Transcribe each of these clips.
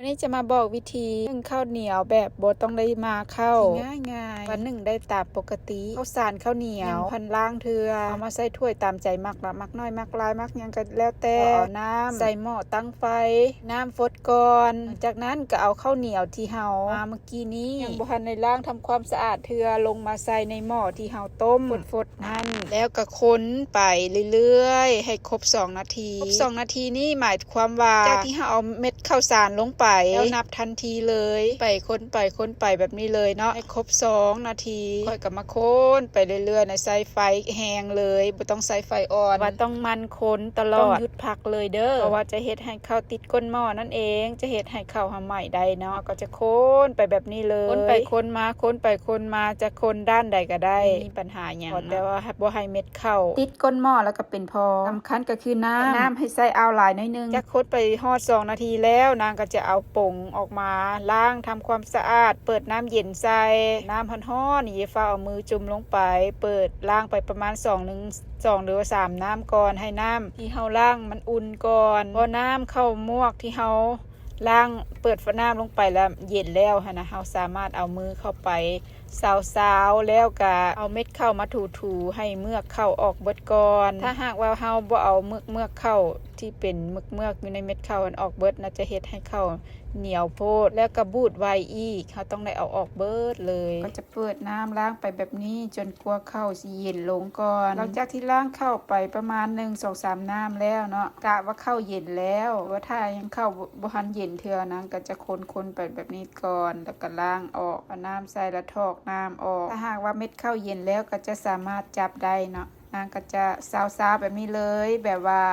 ວັນນີ້ຈະມາບອກວິທີໜຶ້ງເຂົ້າໜຽວແບບບໍ່ຕ້ອງໄດ້ມາເຂົ້າ ທີ່ງ່າຍໆ ວ່າໜຶ້ງໄດ້ຕາມປົກກະຕິ. ເຂົ້າສານເຂົ້າໜຽວ ຍັງບໍ່ທັນລ້າງເທື່ອ ເອົາມາໃສ່ຖ້ວຍຕາມໃຈມັກລະ ມັກໜ້ອຍມັກຫຼາຍມັກຫຍັງກໍແລ້ວແຕ່. ເອົານ້ຳໃສ່ໝໍ້ຕັ້ງໄຟ ນ້ຳຟົດກ່ອນ ຈາກນັ້ນກໍເອົາເຂົ້າໜຽວທີ່ເຮົາມາ ກີ້ນີ້ຍັງບໍ່ທັນໄດ້ລ້າງທຳຄວາມສະອາດເທື່ອ ລົງມາໃສ່ໃນໝໍ້ທີ່ເຮົາຕົ້ມຟົດໆນັ້ນ ແລ້ວກໍຄົນໄປເລື້ອຍໆ ໃຫ້ຄົບສອງນາທີ. ຄົບສອງນາທີນີ້ໝາຍຄວາມວ່າ ຈາກທີ່ເຮົາເອົາເມັດເຂົ້າສານລົງໄປ ແລ້ວນັບທັນທີເລີຍ ໄປຄົນໄປຄົນໄປແບບນີ້ເລີຍເນາະ ໃຫ້ຄົບສອງນາທີ. ຂ້ອຍກໍມາຄົນໄປເລື້ອຍໆ ໃນໃຊ້ໄຟແຮງເລີຍ ບໍ່ຕ້ອງໃຊ້ໄຟອ່ອນ ວ່າຕ້ອງໝັ່ນຄົນຕະຫຼອດ ຕ້ອງຢຸດ ພັກເລີຍເດີ້ ເພາະວ່າຈະເຮັດໃຫ້ເຂົ້າຕິດກົ້ນໝໍ້ນັ້ນເອງ ຈະເຮັດໃຫ້ເຂົ້າເຮົາໄໝ້ໄດ້ເນາະ. ເຮົາກໍຈະຄົນໄປແບບນີ້ເລີຍ ຄົນໄປຄົນມາ ຄົນໄປຄົນມາ ຈະຄົນດ້ານໃດກໍໄດ້ ບໍ່ມີບັນຫາຫຍັງ ຂໍແຕ່ວ່າບໍ່ໃຫ້ເມັດເຂົ້າຕິດກົ້ນໝໍ້ ແລ້ວກໍເປັນພໍ. ສຳຄັນກໍຄືນ້ຳ ນ້ຳໃຫ້ໃສ່ອ່າວຫຼາຍໜ້ອຍໜຶ່ງ. ຈາກຄົນໄປຮອດສອງນາທີແລ້ວ ນາງກໍຈະເອົາປົງອອກມາລ້າງທຳຄວາມສະອາດ ເປີດນ້ຳເຢັນໃສ່ ນ້ຳຮ້ອນໆນີ້ ຢ່າຟ້າວເອົາມືຈຸ່ມລົງໄປ ເປີດລ້າງໄປປະມານສອງ ໜຶ່ງ ສອງ ຫຼືວ່າສາມນ້ຳກ່ອນ ໃຫ້ນ້ຳທີ່ເຮົາລ້າງມັນອຸ່ນກ່ອນ ເພາະນ້ຳເຂົ້າໝວກທີ່ເຮົາລ້າງ ເປີດຝານ້ຳລົງໄປແລ້ວເຢັນແລ້ວຫັ້ນນະ ເຮົາສາມາດເອົາມືເຂົ້າໄປຊາວໆ ແລ້ວກະເອົາເມັດເຂົ້າມາຖູໆ ໃຫ້ເມືອກເຂົ້າອອກເບິດກ່ອນ. ຖ້າຫາກວ່າເຮົາບໍ່ເອົາເມືອກໆເຂົ້າທີ່ເປັນເມືອກໆຢູ່ໃນເມັດເຂົ້າຫັ້ນອອກເບິດນະ ຈະເຮັດໃຫ້ເຂົ້າໜຽວໂພດ ແລ້ວກະບູດໄວອີກ ເຮົາຕ້ອງໄດ້ເອົາອອກເບິດເລີຍ. ເຮົາຈະ ເປີດນ້ຳລ້າງໄປແບບນີ້ຈົນກວ່າເຂົ້າຊິເຢັນລົງກ່ອນ. ຫຼັງຈາກທີ່ລ້າງເຂົ້າໄປປະມານໜຶ່ງ ສອງ ສາມນ້ຳແລ້ວເນາະ ກະວ່າເຂົ້າເຢັນແລ້ວ ວ່າຖ້າຍັງເຂົ້າບໍ່ ບໍ່ທັນເຢັນເທື່ອ ນາງກໍຈະຄົນໆໄປແບບນີ້ກ່ອນ ແລ້ວກໍລ້າງອອກ ເອົານ້ຳໃສ່ ແລ້ວຖອກນ້ຳອອກ. ຖ້າຫາກວ່າເມັດເຂົ້າເຢັນແລ້ວ ກໍຈະສາມາດຈັບໄດ້ເນາະ. ນາງກໍຈະຊາວໆແບບນີ້ເລີຍ ແບບວ່າ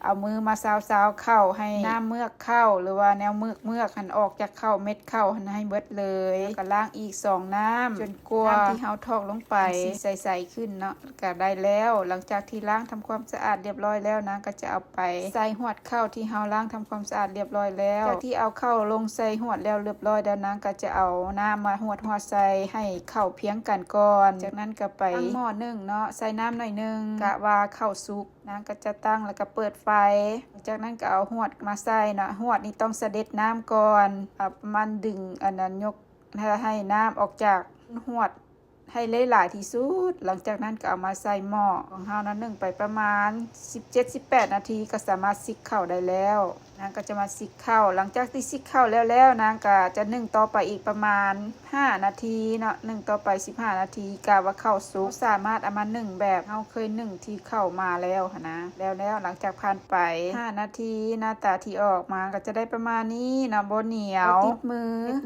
ເອົາມືມາຊາວໆເຂົ້າ ໃຫ້ນ້ຳເມືອກເຂົ້າ ຫຼືວ່າແນວເມືອກໆຫັ້ນອອກຈາກເຂົ້າ ເມັດເຂົ້າຫັ້ນໃຫ້ເບິດເລີຍ ແລ້ວກໍລ້າງອີກສອງນ້ຳ ຈົນກວ່ານ້ຳທີ່ເຮົາຖອກລົງໄປມັນຊິໃສໆຂຶ້ນເນາະ ກໍໄດ້ແລ້ວ. ຫຼັງຈາກທີ່ລ້າງທຳຄວາມສະອາດລຽບຮ້ອຍແລ້ວ ນາງກໍຈະເອົາໄປໃສ່ຫວດເຂົ້າທີ່ເຮົາລ້າງທຳຄວາມສະອາດລຽບຮ້ອຍແລ້ວ. ຈາກທີ່ເອົາເຂົ້າລົງໃສ່ຫວດແລ້ວລຽບຮ້ອຍແລ້ວ ນາງກໍຈະເອົານ້ຳມາຫວດໆໃສ່ ໃຫ້ເຂົ້າພຽງກັນກ່ອນ. ຈາກນັ້ນກໍໄປຕັ້ງໝໍ້ໜຶ້ງເນາະ ໃສ່ນ້ຳໜ້ອຍໜຶ່ງ ກະວ່າເຂົ້າສຸກ ນາງກໍຈະຕັ້ງ ແລ້ວກໍເປີດໄຟ. ຈາກນັ້ນກໍເອົາຫວດມາໃສ່ເນາະ ຫວດນີ້ຕ້ອງສະເດັດນ້ຳກ່ອນ ເອົາປະມານດຶງ ອັນນັ້ນ ຍົກໃຫ້ ໃຫ້ນ້ຳອອກຈາກຫວດໃຫ້ຫຼາຍໆທີ່ສຸດ. ຫຼັງຈາກນັ້ນກໍເອົາມາໃສ່ໝໍ້ຂອງເຮົາເນາະ ໜຶ້ງໄປປະມານສິບເຈັດ ສິບແປດນາທີ ກໍສາມາດສິກເຂົ້າໄດ້ແລ້ວ. ນາງກໍຈະມາສິກເຂົ້າ ຫຼັງຈາກທີ່ສິກເຂົ້າແລ້ວແລ້ວ ນາງກໍຈະໜຶ້ງຕໍ່ໄປອີກປະມານຫ້ານາທີເນາະ ໜຶ້ງຕໍ່ໄປສິບຫ້ານາທີ ກະວ່າເຂົ້າສຸກ ສາມາດເອົາມາໜຶ້ງແບບເຮົາເຄີຍໜຶ້ງທີ່ເຂົ້າມາແລ້ວຫັ້ນນະ. ແລ້ວໆ ຫຼັງຈາກຜ່ານໄປຫ້ານາທີ ໜ້າຕາທີ່ອອກມາກໍຈະໄດ້ປະມານນີ້ເນາະ ບໍ່ໜຽວ ບໍ່ຕິດມື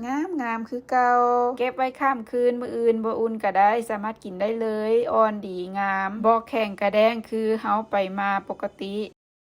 ງາມໆຄືເກົ່າ ເກັບໄວ້ຂ້າມຄືນ ມື້ອື່ນບໍ່ອຸ່ນກໍໄດ້ ສາມາດກິນໄດ້ເລີຍ ອ່ອນດີງາມ ບໍ່ແຂງກະແດ້ງຄືເຮົາໄປມາປົກກະຕິ.